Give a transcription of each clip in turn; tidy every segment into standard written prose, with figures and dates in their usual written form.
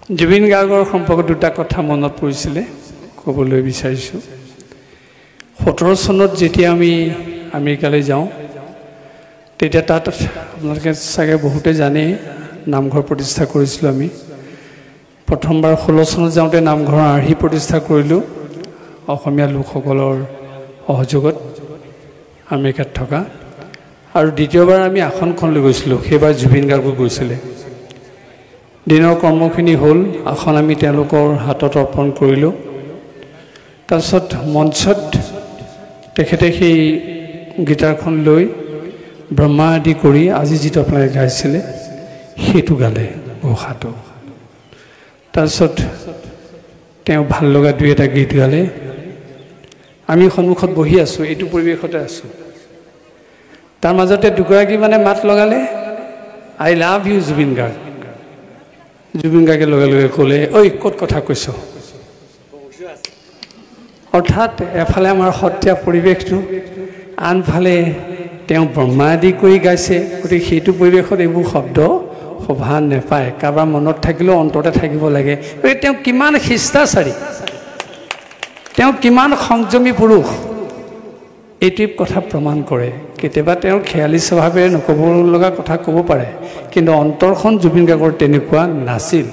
জুবিন গাৰ্গৰ সম্পৰ্কত দুটা কথা মনত পৰিছিলে, ক'বলৈ বিচাৰিছোঁ। 17 চনত যেতিয়া আমি আমেৰিকালৈ যাওঁ, তেতিয়া তাত আপোনালোকে চাগে বহুতে জানেই, নামঘৰ প্ৰতিষ্ঠা কৰিছিলোঁ আমি। প্ৰথমবাৰ 16 চনত যাওঁতে নামঘৰৰ আৰ্হি প্ৰতিষ্ঠা কৰিলোঁ অসমীয়া লোকসকলৰ সহযোগত আমেৰিকাত থকা। আৰু দ্বিতীয়বাৰ আমি আসনখন লৈ গৈছিলোঁ, সেইবাৰ জুবিন গাৰ্গো গৈছিলে। দিনৰ কৰ্মখিনি হ'ল, আসন আমি তেওঁলোকৰ হাতত অৰ্পণ কৰিলোঁ। তাৰপিছত মঞ্চত তেখেতে সেই গীটাৰখন লৈ ব্ৰহ্মা আদি কৰি আজি যিটো আপোনালোকে গাইছিলে সেইটো গালে, ঘোষাটো। তাৰপিছত তেওঁ ভাল লগা দুই এটা গীত গালে। আমি সন্মুখত বহি আছোঁ, এইটো পৰিৱেশতে আছোঁ। তাৰ মাজতে দুগৰাকী মানে মাত লগালে, I love you Zubeen Garg. Zubeen গাৰ্গে লগে লগে ক'লে, ঐ ক'ত কথা কৈছ? অৰ্থাৎ এফালে আমাৰ সত্ৰীয়া পৰিৱেশটো, আনফালে তেওঁ ব্ৰহ্মা আদি কৰি গাইছে। গতিকে সেইটো পৰিৱেশত এইবোৰ শব্দ শোভা নাপায়। কাৰোবাৰ মনত থাকিলেও অন্তৰতে থাকিব লাগে। গতিকে তেওঁ কিমান শিষ্টাচাৰী, তেওঁ কিমান সংযমী পুৰুষ, এইটোৱে কথা প্ৰমাণ কৰে। কেতিয়াবা তেওঁৰ খেয়ালী স্বভাৱেৰে নক'ব লগা কথা ক'ব পাৰে, কিন্তু অন্তৰখন জুবিন গাৰ্গৰ তেনেকুৱা নাছিল।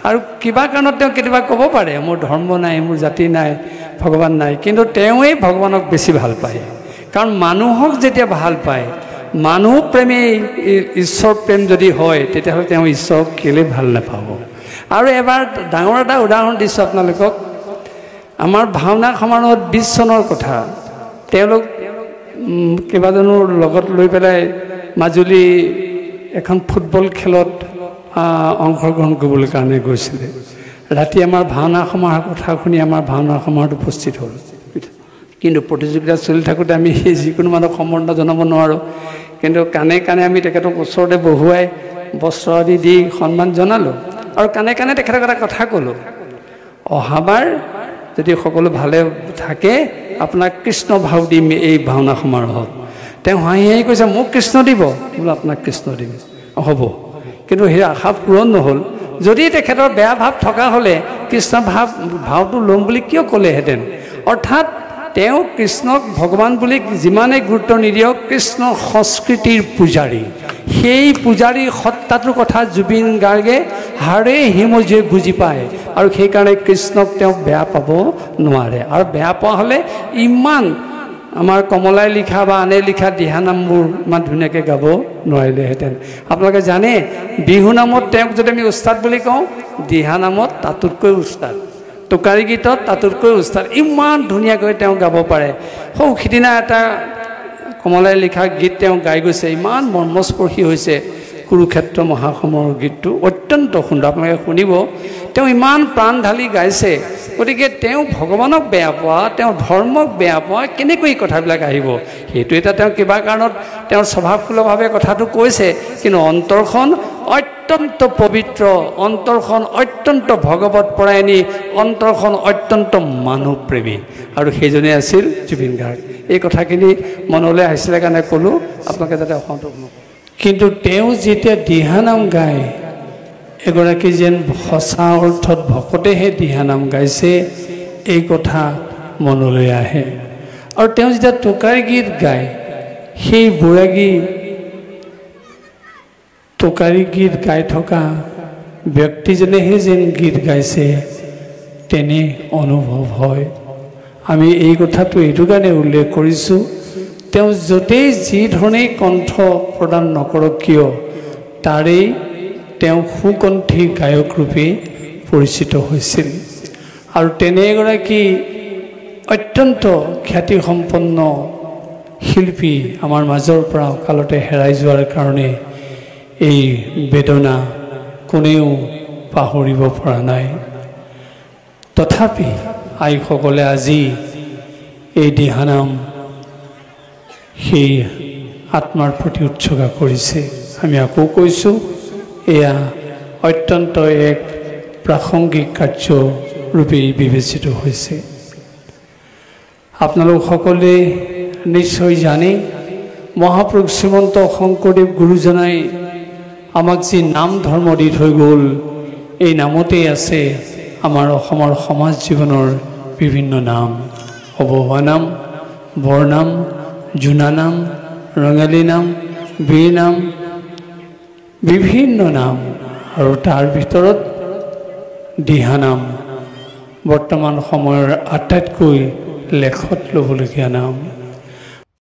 আৰু কিবা কাৰণত তেওঁ কেতিয়াবা ক'ব পাৰে মোৰ ধৰ্ম নাই, মোৰ জাতি নাই, ভগৱান নাই, কিন্তু তেওঁৱেই ভগৱানক বেছি ভাল পায়। কাৰণ মানুহক যেতিয়া ভাল পায়, মানুহ প্ৰেমেই ঈশ্বৰ প্ৰেম যদি হয়, তেতিয়াহ'লে তেওঁ ঈশ্বৰক কেলৈ ভাল নাপাব? আৰু এবাৰ ডাঙৰ এটা উদাহৰণ দিছোঁ আপোনালোকক। আমাৰ ভাওনা সমাৰোহত 20 চনৰ কথা, তেওঁলোক কেইবাজনো লগত লৈ পেলাই মাজুলী এখন ফুটবল খেলত অংশগ্ৰহণ কৰিবলৈ কাৰণে গৈছিলে। ৰাতি আমাৰ ভাওনা সমাৰোহৰ কথা শুনি আমাৰ ভাওনা সমাৰোহত উপস্থিত হ'ল। কিন্তু প্ৰতিযোগিতা চলি থাকোঁতে আমি সেই যিকোনো মানুহক সম্বৰ্ধনা জনাব নোৱাৰোঁ, কিন্তু কাণে কাণে আমি তেখেতক ওচৰতে বহুৱাই বস্ত্ৰ আদি দি সন্মান জনালোঁ। আৰু কাণে কাণে তেখেতক এটা কথা ক'লোঁ, অহাবাৰ যদি সকলো ভালে থাকে আপোনাক কৃষ্ণ ভাও দিম এই ভাওনা সমাৰোহত। তেওঁ হাঁহি হাঁহি কৈছে, মোক কৃষ্ণ দিব? বোলো আপোনাক কৃষ্ণ দিম, হ'ব। কিন্তু সেই আশা পূৰণ নহ'ল। যদি তেখেতৰ বেয়া ভাৱ থকা হ'লে কৃষ্ণ ভাওটো ল'ম বুলি কিয় ক'লেহেঁতেন? অৰ্থাৎ তেওঁ কৃষ্ণক ভগৱান বুলি যিমানেই গুৰুত্ব নিদিয়ক, কৃষ্ণ সংস্কৃতিৰ পূজাৰী। সেই পূজাৰী সত্তাটোৰ কথা জুবিন গাৰ্গে হাড়ে হিমজুৱে বুজি পায়, আৰু সেইকাৰণে কৃষ্ণক তেওঁ বেয়া পাব নোৱাৰে। আৰু বেয়া পোৱা হ'লে ইমান আমাৰ কমলাই লিখা বা আনে লিখা দিহানামবোৰ ইমান ধুনীয়াকৈ গাব নোৱাৰিলেহেঁতেন। আপোনালোকে জানে, বিহু নামত তেওঁক যদি আমি উস্তাদ বুলি কওঁ, দিহানামত তাতোতকৈ উস্তাদ, টোকাৰী গীতত তাতোতকৈ উস্তাদ। ইমান ধুনীয়াকৈ তেওঁ গাব পাৰে। সৌ সিদিনা এটা কমলাই লিখা গীত তেওঁ গাই গৈছে, ইমান মৰ্মস্পৰ্শী হৈছে। কুৰুক্ষেত্ৰ মহাসমৰ গীতটো অত্যন্ত সুন্দৰ, আপোনালোকে শুনিব। তেওঁ ইমান প্ৰাণ ঢালি গাইছে। গতিকে তেওঁ ভগৱানক বেয়া পোৱা, তেওঁ ধৰ্মক বেয়া পোৱা, কেনেকৈ এই কথাবিলাক আহিব? সেইটো এটা তেওঁ কিবা কাৰণত তেওঁৰ স্বভাৱসুলভভাৱে কথাটো কৈছে, কিন্তু অন্তৰখন অত্যন্ত পবিত্ৰ, অন্তৰখন অত্যন্ত ভগৱত পৰায়ণী, অন্তৰখন অত্যন্ত মানুহপ্ৰেমী, আৰু সেইজনেই আছিল জুবিন গাৰ্গ। এই কথাখিনি মনলৈ আহিছিলে কাৰণে ক'লোঁ, আপোনালোকে যাতে অসন্তোষ নকৰে। কিন্তু তেওঁ যেতিয়া দিহানাম গায়, এগৰাকী যেন সঁচা অৰ্থত ভকতেহে দিহানাম গাইছে, এই কথা মনলৈ আহে। আৰু তেওঁ যেতিয়া টোকাৰী গীত গায়, সেই বুঢ়াগী টোকাৰী গীত গাই থকা ব্যক্তিজনেহে যেন গীত গাইছে তেনে অনুভৱ হয়। আমি এই কথাটো এইটো কাৰণে উল্লেখ কৰিছোঁ, তেওঁ য'তেই যি ধৰণেই কণ্ঠ প্ৰদান নকৰক কিয়, তাৰেই তেওঁ সুকণ্ঠী গায়ক ৰূপে পৰিচিত হৈছিল। আৰু তেনে এগৰাকী অত্যন্ত খ্যাতিসম্পন্ন শিল্পী আমাৰ মাজৰ পৰা অকালতে হেৰাই যোৱাৰ কাৰণে এই বেদনা কোনেও পাহৰিব পৰা নাই। তথাপি আইসকলে আজি এই দিহানাম সেই আত্মাৰ প্ৰতি উৎসৰ্গা কৰিছে। আমি আকৌ কৈছোঁ, এয়া অত্যন্ত এক প্ৰাসংগিক কাৰ্যৰূপে বিবেচিত হৈছে। আপোনালোক সকলোৱে নিশ্চয় জানে, মহাপুৰুষ শ্ৰীমন্ত শংকৰদেৱ গুৰুজনাই আমাক যি নাম ধৰ্ম দি থৈ গ'ল, এই নামতেই আছে আমাৰ অসমৰ সমাজ জীৱনৰ বিভিন্ন নাম, অবহুৱা নাম, বৰনাম, জোনা নাম, ৰঙালী নাম, বীৰ নাম, বিভিন্ন নাম, আৰু তাৰ ভিতৰত দিহানাম বৰ্তমান সময়ৰ আটাইতকৈ লেখত ল'বলগীয়া নাম।